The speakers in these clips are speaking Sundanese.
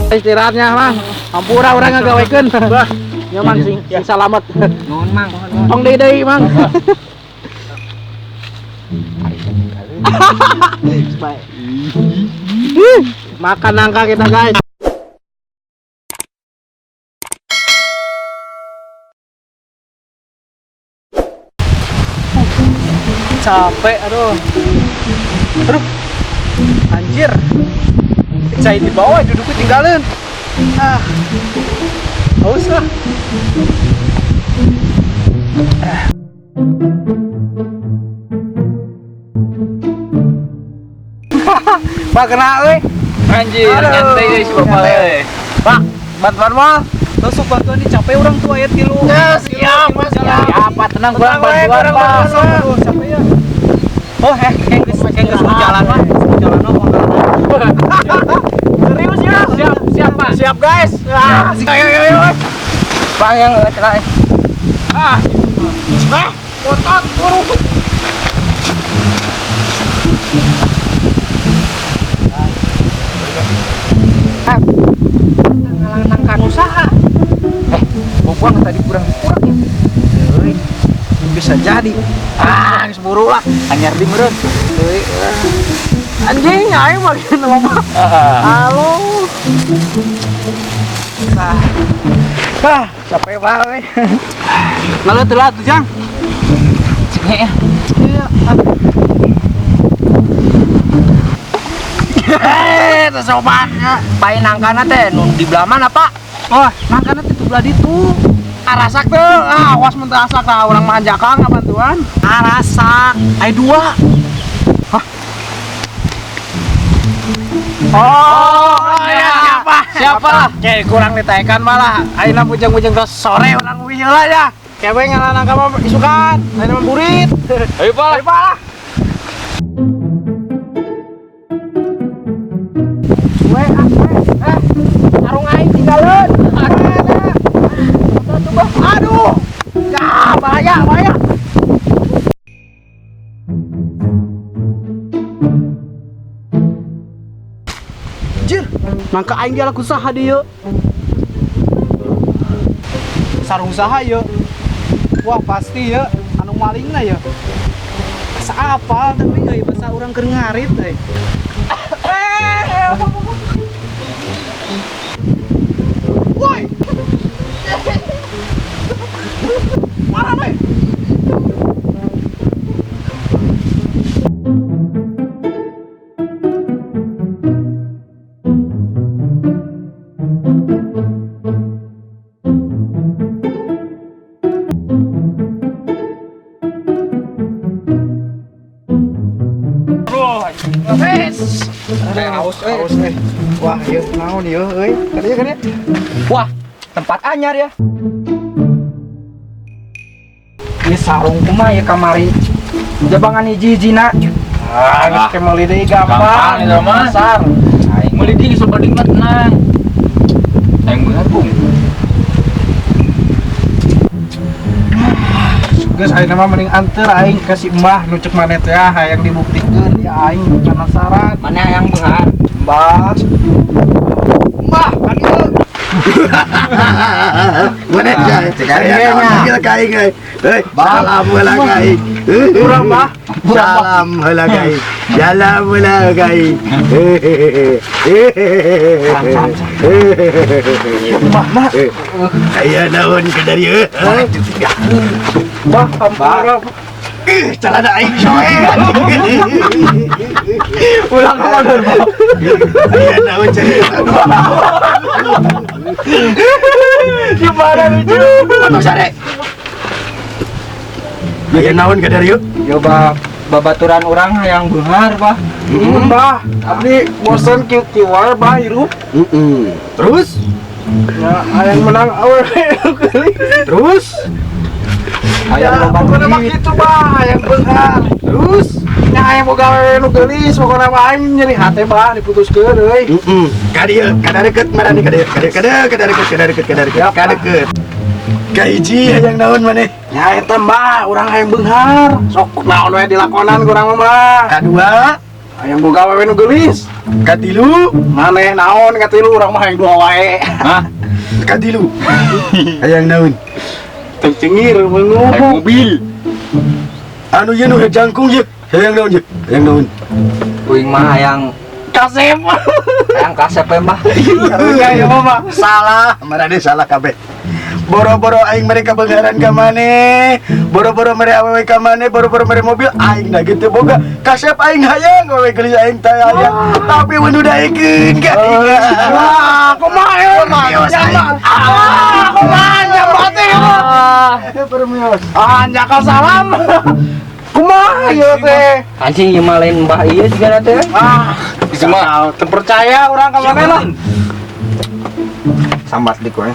Istirahatnya mah. Hampura urang ngagawekeun. Bah, nya Mang sing sing salamet. Nuhun, Mang. Tong deui deui, Mang. Baik. Makan nangka kita, guys. Capek, aduh. Aduh. Anjir. Saya di bawah duduknya tinggalin. Ah. Haus lah. Pak kena euy. Anjir, nyantai euy si bapak euy. Pak, bantuan mah. Langsung bantuan nih, capek orang tua ya tilu. Ya, siap, Mas. Siap, Pak, tenang kurang bantuan, Pak. Aduh, capek ya. Oh, geus jalan mah, jalan mah. Serius ya? Siap, siap, Pak. Siap, guys. Ah, ayo ayo ayo. Pak yang kena. Ah. Ah, bontot, buru. Ah. Ngalang usaha. Buang tadi kurang kurang ya. Euy. Bisa jadi. Ah, geus buru lah. Anyar di meureun. Euy. Anjing, aing mah geus mah. Halo. Ah. Ah, capek banget. Lalu telat tuh, Jang. Cengek ya. Iya. Eh, sopan ya. Pai nangkana teh nu di belah mana, Pak? Oh, nangkana teh belah ditu. Arasak tuh, ah, awas mun teu asak tah urang mah hanjakal ngabantuan. Arasak, aya dua. Hah? Oh, ya, siapa? Siapa? Kayak kurang ditaekan malah. Ayeuna bujang-bujang ke sore urang uih heula ya. Kewe ngalah nangka mah isukan, ayeuna mah burit. Ayo, Pak. Ayo, Pak. We, ah, we, eh, sarung aing tinggalin. Aduh, ya bahaya, bahaya. Jir, nangka aing dia laku saha dieu. Sarung saha ye. Wah, pasti ye anu malingna ye. Asa apal tapi euy basa urang keur ngarit euy. Woi. Marah woi. Haus euy. Wah, ieu naon ieu euy? Kadieu kadieu. Wah, tempat anyar ya. Ini sarung kumaha ya kamari. Jabangan hiji-hijina. Ah, geus ke meuli deui gampang. Gampang eta mah. Pasar. Aing meuli deui geus loba mah tenang. Aing beunghar bung. Geus ayeuna mah mending anter aing ka si Mbah nu cek maneh teh hayang dibuktikeun ya aing penasaran. Mana yang beunghar? Mbah. Mbah, kan ieu. Mana ya? Saya ka aing euy. Heuy, salam heula ka aing. Urang Mbah. Salam heula ka aing. Salam heula ka aing. Mbah, nah. Aya naon ka dari ieu? Mbah, ampura. Ih, celana aing soe. Ulang kemana, Mbah? Aya naon cerita. Gimana lucu? Atuh sare. Aya naon ka dari ieu? Yo babaturan urang hayang beunghar, Bah. Mbah, abdi bosen kieu-kieu wae Bah hirup. Terus? Ya, hayang menang awewe nu geulis. Terus? Hayang loba pokona mah duit. kitu Bah, hayang beunghar. Terus? Nya hayang boga awewe nu geulis, pokona mah aing nyeri hate Bah diputuskeun euy. Ka dieu, ka deukeut marani ka dieu, ka dieu, ka dieu, ka deukeut, ka deukeut, ka deukeut, ka deukeut. Ka hiji hayang naon maneh? Nya eta Mbah, urang hayang beunghar. Sok naon we dilakonan ku urang mah Mbah. Kadua, Hayang boga awewe nu geulis. Katilu, Maneh naon katilu, urang mah yang dua wae. Hah? Katilu. Hayang naon? Teu cengir Hayang ngomong. mobil. Anu ieu nu jangkung ye. Hayang naon ye? Hayang naon? Uing mah hayang Kasep. hayang kasep we mah. Iya ya mama. Salah, marane salah kabeh. Boro-boro aing mere kabeungharan ka maneh, boro-boro mere awewe ka maneh, boro-boro mere mobil aing da gitu boga. Kasep aing hayang, awewe geulis aing teh hayang. Tapi mun udah daekeun ka aing. Wah, kumaha ya mah? Permios aing. Ah, kumaha nyambat teh ya? Permios. Ah, nyakal salam. Kumaha ieu teh? Anjing ieu mah lain mbah ieu juga teh. Ah, Cuma teu percaya urang ka maneh lah. Sambat di koe.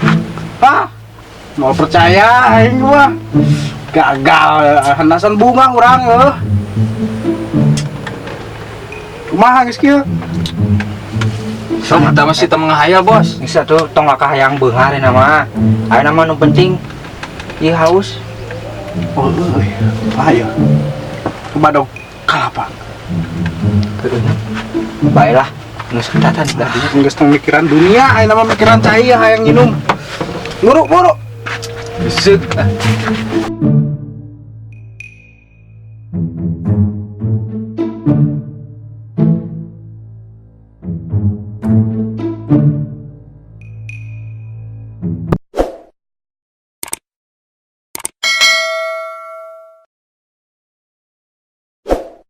Ah, mau percaya aing mah. Gagal hendasan bunga urang heuh. Kumaha geus kieu? Sama kita masih teu menghayal, Bos. Geus atuh tong ka hayang beunghar na mah. Ayeuna mah nu penting ieu haus. Oh, euy. Ayo. Coba dong. Kalapa. Keueuhna. Bae lah. Geus ketatan dah. Geus tong mikiran dunia, ayeuna mah mikiran cai hayang nginum. Buru, buru. Geuseuh.